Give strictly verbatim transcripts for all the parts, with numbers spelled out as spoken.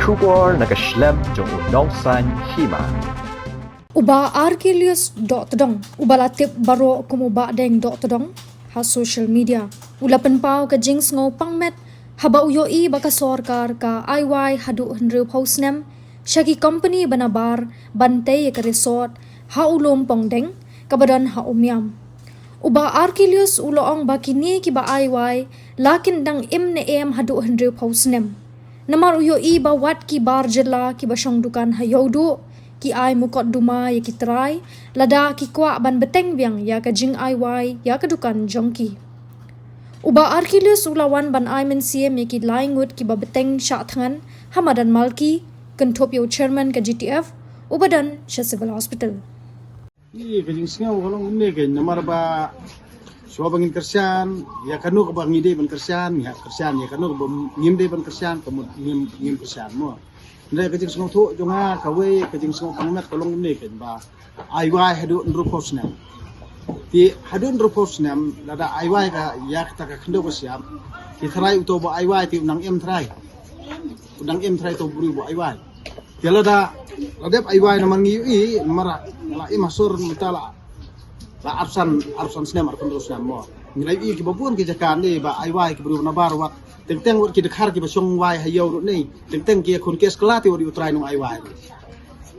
Khubor na ka shlem jong u Nongsaiñ Hima. U Bah Archelaus Dohtdong, uba la tip baroh kum u Bah Deng Dohtdong ha social media, u la pynpaw ka jingsngew pangmet haba u ïohi ba ka sorkar ka ai wai haduh hynriewphew snem sha ki company ba nabar ban tei ïa ka resort ha u lum Pongdeng kaba don ha Umiam. U Bah Archelaus u la ong ba kine kiba ai wai la kin dang im ne em haduh hynriewphew snem. Namar u ïohi ba wat ki bar jylla kiba shong dukan ha Ïewduh ki ai mukotduma ïa ki trai lada ki kwah ban bteng biang ïa ka jingai wai ïa ka dukan jong ki. U Bah Archelaus u la wan ban ai mynsiem ïa ki lai ngut kiba bteng shah thngan ha madan Malki, kynthup ïa u chairman ka G T F uba don sha Civil Hospital. Ïa ka jingsngew ka long kumne kein, namar ba shuwa ba ngin kyrshan ïa kano kaba ngi dei ban kyrshan, ngi hap kyrshan ïa kano kaba ngim dei ban kyrshan, ka mut ngim, ngim kyrshan mo. Hynrei ka jingsngewthuh jong nga kawei, ka jingsngew pangmet ka long kumne kein ba ai wai haduh hynriewphew snem. Te haduh hynriewphew snem lada ai wai ka ïa kata ka khyndew ka shyiap, te tharai uto ba ai wai te u nang im tharai. U nang im tharai uto u briew ba ai wai. Te lada, la dep ai wai namar ngi ïohi, namar la im ha sur mynta la, la arphew san, arphew san snem, arphew hynriew snem mo. Ngi la ïohi kiba bun ki jaka ne ba ai wai ki briew nabar wat. Teng teng wat ki dkhar kiba shong wai ha ïew ruh ne. Teng teng ki khun kes kylla te wat ïohi u trai nong ai wai.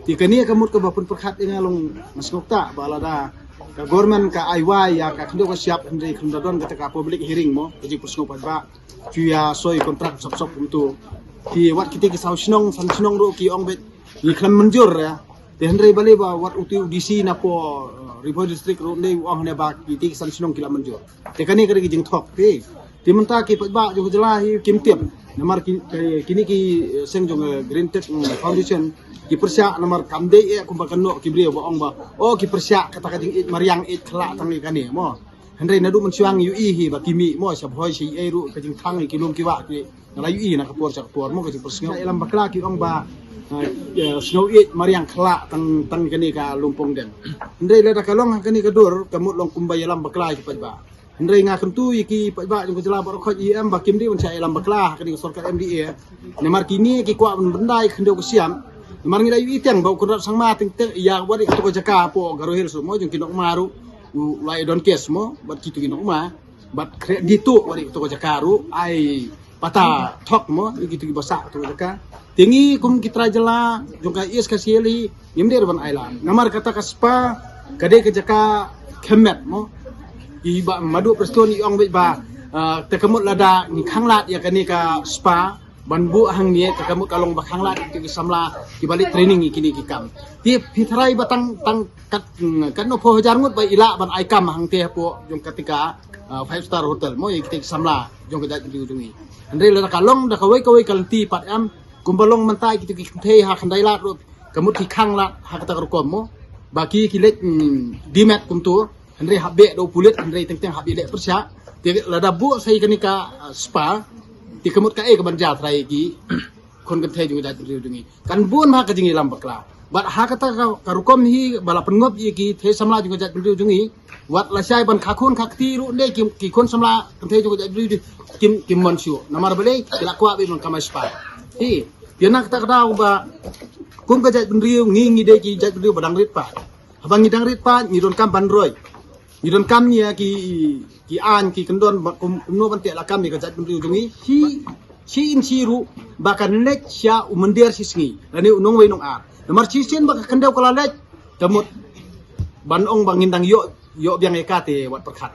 Te kane ka mut kaba pynpyrkhat ïa nga long, nga sngewthuh ba lada ka government ka ai wai ïa ka khyndew ka shyiap hynrei khlem da don kata ka public hearing mo, ka jingpyrsngew paidbah. Shu ïa soi kontrak sop sop kumto. Te wat kite ki saw shnong, san shnong ruh ki ong beit ngi khlem mynjur ïa. Te hynrei balei ba wat uto u D C na poh, eh, Ri Bhoi District ruh ne u ong ne ba kite ki san shnong ki la mynjur. Te kane ka dei ka jingthok te. Te mynta ki paidbah jong ka jylla hi kim tip. Namar ki, ki, kine ki, eh, seng jong, eh, Green Tech, mm, Foundation ki pyrshah namar kam dei eh kumba ka noh ki briew ba ong ba, oh, ki pyrshah kata ka jingïeit mariang ïeit khyllah tang ïa kane mo. Hynrei naduh mynshuwa ngi ïohi hi ba ki mih mo sha Bhoi sha ei ruh ka jingthang ïa ki lum ki wah ki. Nga la ïohi na ka por sha ka por mo ka jingpyrsngew. Ïalam bakla ki ong ba, eh, eh, sngew ïeit mariang khyllah tang, tang kane ka lum Pongdeng. Hynrei lada ka long ha kane ka dur ka mut long kumba ïalam bakla ïa ki paidbah. Hynrei nga kyntu ïa ki paidbah jong ka jylla baroh khoit, ïa em ba kim dei ban shah ïalam bakla ha kane ka sorkar M D A. Namar kine ki kwah ban byndai khyndew ka shyiap. Namar ngi la ïohi teng ba u Conrad Sangma teng teng ïa wat ïa katu ka jaka hapoh Garo Hills mo jong ki Nokma ruh. U la ïa don kes mo bad kitu ki Nokma bad khreh dei tu wat ïa katu ka jaka ruh ai pata thok mo ïa kitu kiba sah katu ka jaka. Te ngi kum ki trai jylla jong ka East Khasi Hills ngim dei ruh ban ai lad. Namar kata ka spa ka dei ka jaka khyndiat mo. I Bah Madu Prestone i ong beit ba, ah, te ka mut lada ngi khanglad ïa kane ka spa ban buh hangne, te ka mut ka long ba khanglad ïa ki samla kiba leit training ïa kine ki kam. Te phi tharai ba tang, tang kat, mm, katno phew hajar ngut ba i lah ban ai kam hangte hapoh jong kata ka, ah, five star hotel mo ïa kita ki samla jong ka jaitbynriew jong ngi. Hynrei lada ka long da kawei kawei ka lynti pat em kumba long mynta ïa kita ki kynthei ha Khyndailad ruh ka mut ki khanglad ha kata ka rukom mo. Ba ki ki leit, mm, dimet kumto. Hynrei hap beh da u pulit, hynrei teng teng hap ïaleh pyrshah. Te lada buh sa ïa kane ka, ah, spa, te ka mut kaei kaban jia trai ïa ki khun kynthei jong ka jaitbynriew jong ngi. Kan bun ha ka jingïalam bakla. Bad ha kata ka, ka rukom hi ba la pynngop ïa ki thei samla jong ka jaitbynriew jong ngi. Wat lashai ban kha khun kha kti ruh ne ki, ki khun samla kynthei jong ka jaitbynriew jong ngi kim, kim mon shuh. Namar balei ki la kwah beit ban kamai spa. Hi, ïa na kata ka daw ba kum ka jaitbynriew ngi ngi dei ki jaitbynriew ba dang rit paid. Haba ngi dang rit paid ngi donkam ban roi. Ngi donkam ïa ki, ki aiñ ki kyndon ba kum, kumno ban teh lakam ïa ka jaitbynriew jong ngi. Shi, shi in shi ruh ba kan leit sha u mynder shi sngi lane u nongwei nongar. Namar shisien ba ka khyndew ka la leit ka mut ban ong ba ngin dang ïoh, ïoh biang ïa ka te wat pyrkhat.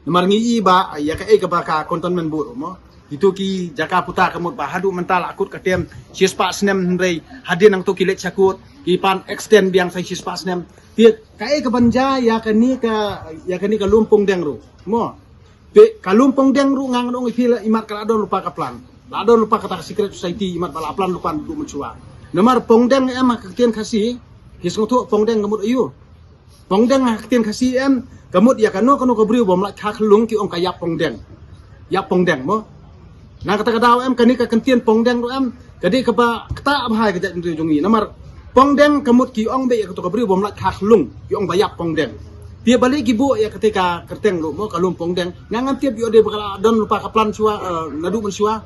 Namar ngi i ba ïa kaei kaba ka containment bur mo. Kitu ki jaka puta ka mut ba haduh mynta la kut ka tem shispah snem hynrei hadien nangto ki leit sha kut ki pan extend biang sa shispah snem. Te kaei kaban jia ïa kane ka, ïa kane ka lum Pongdeng ruh mo. Te ka lum Pongdeng ruh nga ngan ong ïa phi la imat ka la don lypa ka plan. La don lypa kata ka secret society imat ba la plan lypa naduh mynshuwa. Namar Pongdeng em ha ka ktien Khasi, ki sngewthuh Pongdeng ka mut aiu. Pongdeng ha ka ktien Khasi em ka mut ïa kano kano ka briew bym lait kha khyllung ki ong ka ïap pongdeng. Ïap pongdeng mo. Na kata ka daw em kane ka kyntien pongdeng ruh em ka dei kaba ktah bha ïa ka jaitbynriew jong ngi. Namar pongdeng ka mut ki ong beit ïa kato ka briew bym lait kha khyllung ki ong ba ïap pongdeng. Te balei ki buh ïa kata ka kyrteng ruh mo ka lum Pongdeng. Nga ngam tip ïoh dei ba ka la don lypa ka plan shuwa, eh, naduh mynshuwa.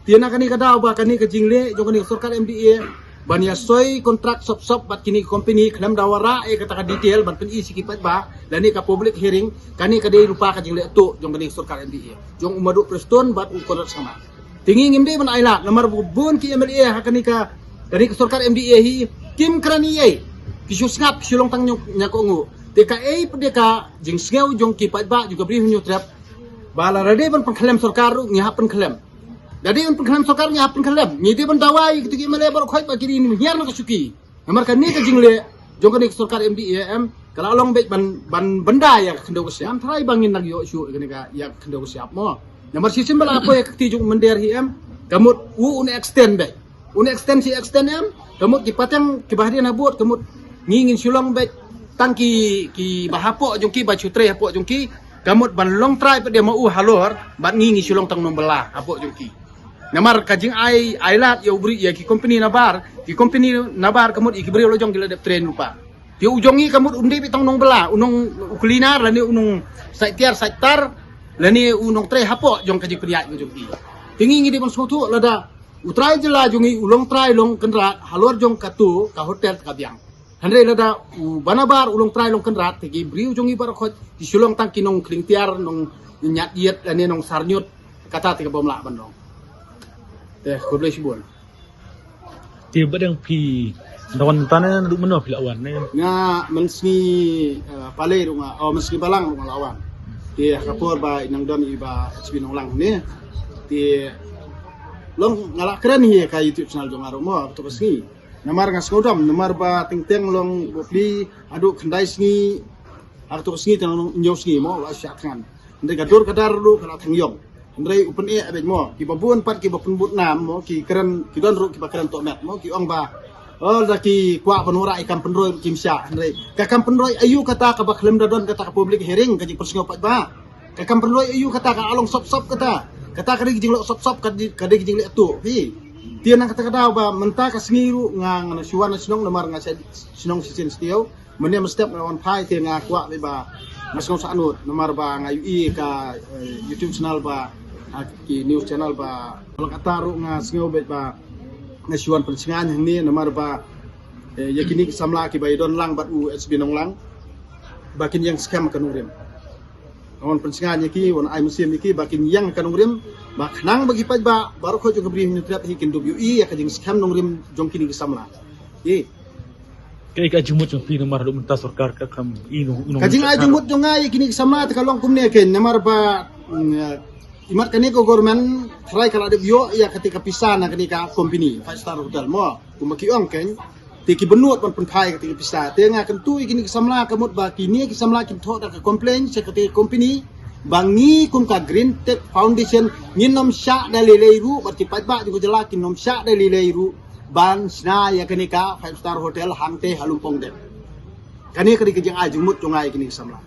Te na kane ka daw ba kane ka jingleh jong kane ka sorkar M D A ban ïa soi kontrak sop sop bad kine ki company khlem da wanrah ïa kata ka detail ban pyni sha ki paidbah lane ka public hearing, kane ka dei rupa ka jingleh tuh jong kane ka sorkar M D A jong u Maduh Prestone bad u Conrad Sangma. Te ngi ngim dei ban ailad namar ba bun ki M L A ha kane ka, kane ka sorkar M D A hi kim kren ei ei, ki shu sngap, ki shu long tang ñiewknguh. Te kaei pat ka jingsngew jong ki paidbah jong ka Bri u Hynñiewtrep ba lada dei ban pynkhlem sorkar ruh ngi hap pynkhlem. Da dei ban pynkhlem sorkar ngi hap pynkhlem. Ngi dei ban dawa ïa kito ki M L A baroh khoit ba ki dei hiar na ka shuki. Namar kane ka jingleh jong kane ka sorkar M D A em ka la long beit ban, ban bynda ïa ka khyndew ka shyiap. Tharai ba ngin nang ïoh shuh ïa kane ka, ïa ka khyndew ka shyiap mo. Namar shisien ba la poi ïa ka kti jong u mynder hi em ka mut u un extend beit. Un extend shi extend em ka mut ki pateng kiba hadien habud ka mut ngi ngin shu long beit tang ki, kiba hapoh jong ki ba shu trei hapoh jong ki, ka mut ban long trai pat de ma u halor bad ngi ngi shu long tang nongbylla hapoh jong ki. Namar ka jingai, ailad ïa u briew, ïa ki company nabar, ki company nabar ka mut ïa ki briew la jong ki la dep train lypa. Te u jong ngi ka mut un dei beit tang nongbylla, u nong, u cleaner lane u nong sait tiar sait tar lane u nongtrei hapoh jong ka jingpynïaid ka jong ki. Te ngi ngi dei ban sngewthuh lada u trai jylla jong ngi u long trai long kynrad halor jong kato ka hotel ka biang. Hynrei lada u ba nabar u long trai long kynrad te ki briew jong ngi baroh khoit ki shu long tang ki nongkhlieng tiar, nongñiad ïit lane nongsarñiut, kata te ka bym lah ban long. Te khublei shibun. Te ba dang phi da wan mynta ne naduh mynno phi la wan ne? Nga mynsngi, eh, Palei ruh nga, oh, mynsngi Balang ruh nga la wan. Te ha ka por ba i nang don i Bah H B Nonglang ne. Te long nga la kren hi ha ka YouTube channel jong nga ruh mo, to ka sngi. Namar nga sngewdom, namar ba teng teng long bapli haduh khyndai sngi, ha kato ka sngi tang long hynñiew sngi mo, la shah thngan. Hynrei ka dur ka dar ruh ka la thang ïong. Hynrei u pyneh beit mo, kiba bun pat kiba pynbud nam mo, ki kren, ki don ruh kiba kren tohmet mo, ki ong ba, oh, da ki kwah ban wanrah ïa kam pynroi ruh kim shah. Hynrei ka kam pynroi aïu kata kaba khlem da don kata ka public hearing, ka jingpynsngew paidbah. Ka kam pynroi aïu kata, ka long sop sop kata. Kata ka dei ka jingleh sop sop, ka dei, ka dei ka jingleh tuh. Hi. Te na kata ka daw ba mynta ka sngi ruh nga, nga shu wan na shnong namar nga shah shnong shisien shatei. Mynne mynstep nga wan phai te nga kwah beit ba nga sngew sahnud namar ba nga ïohi ka, eh, YouTube channel ba, ah, ki news channel ba, la kata ruh nga sngew beit ba nga shu wan pynsngew hangne namar ba, eh, ïa kine ki samla kiba ïadon lang bad u H B Nonglang ba kin ïeng skhem ka nongrim. Nga wan pynsngew ïa ki, wan ai mynsiem ïa ki ba kin ïeng ka nongrim, ba khnang ba ki paidbah baroh khoit jong ka Bri u Hynñiewtrep hi kin dup ïohi ïa ka jingskhem nongrim jong kine ki samla. Hi. Kaei ka jingmut jong phi namar haduh mynta sorkar kam i nong, nong. Ka jingai jingmut jong nga ïa kine ki samla te ka long kumne kein namar ba, mm, eh, imat kane ka government tharai ka la dep ïoh ïa kata ka pisa na kane ka company Five Star Hotel mo. Kumba ki ong kein te ki bynnud ban pynphai kata ka pisa. Te nga kyntu ïa kine ki samla ka mut ba kine ki samla kin thoh da ka complain sha kata ka company ba ngi kum ka Green Tech Foundation ngin ym shah da lei lei ruh bad ki paidbah jong ka jylla kin ym shah da lei lei ruh ban shna ïa kane ka Five Star Hotel hangtei ha Lumpong Dep. Kane ka dei ka jingai jingmut jong nga ïa kine ki samla.